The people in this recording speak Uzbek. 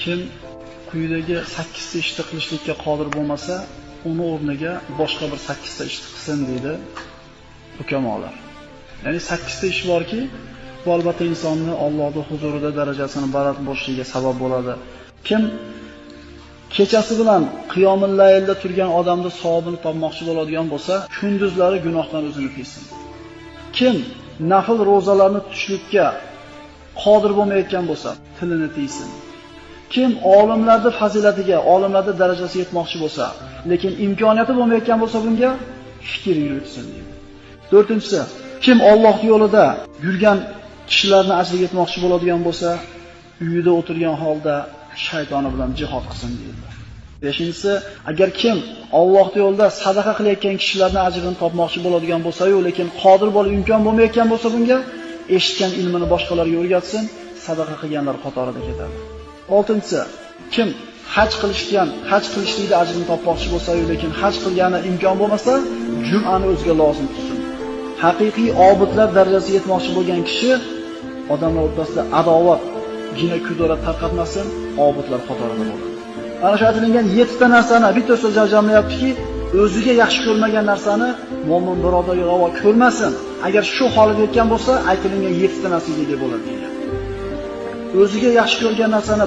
Kim quyidagi 8 ta ishni qilishlikka qodir bo'lmasa, uni o'rniga boshqa bir 8 ta ishni qilsin deydi hukamolar. Ya'ni 8 ta ish borki, bu albatta insonni Allohning huzurida darajasini baland bo'lishiga sabab bo'ladi. Kim kechasi bilan qiyomul laylda turgan odamni savobini topmoqchi bo'ladigan bo'lsa, kunduzlari gunohdan o'zini tiysin. Kim nafl ro'zalarni tutishlikka qodir bo'lmayotgan bo'lsa, tilini tiysin. Kim olimlarning fazilatiga, olimlarning darajasiga yetmoqchi bo'lsa, lekin imkoniyati bo'lmayotgan bo'lsa bunga fikr yuritsin deydi. To'rtinchisi, kim Alloh yo'lida yurgan kishilarni ajriga yetmoqchi bo'ladigan bo'lsa, uyida o'tirgan holda shaytoni bilan jihod qilsin deydi. Beshinchisi, agar kim Alloh yo'lida sadaqa qilayotgan kishilarning ajrini topmoqchi bo'ladigan bo'lsa-yu, lekin qodir bo'lib imkon bo'lmayotgan bo'lsa bunga, eshitgan ilmini boshqalarga o'rgatsin, sadaqa qilganlar qatorida ketadi. Oltinchisi, kim haj qilishgan, haj qilishlikda ajrini topmoqchi bo'lsa-yu, lekin haj qilgani imkon bo'lmasa, jum'ani o'ziga lozim tutsin. Haqiqiy obidlar darajasiga yetmoqchi bo'lgan kishi odamlar o'rtasida adovat, gina kudurat tarqatmasin, obidlar qatorida bo'ladi. Ana shu aytilgan 7 ta narsani bitta so'z jamlayaptiki, o'ziga yaxshi ko'rmagan narsani mo'min birodarga ravo ko'rmasin. Agar shu holatga yetgan bo'lsa, aytilgan 7 ta narsaga ega bo'ladi degan. O'ziga yaxshi ko'rgan narsani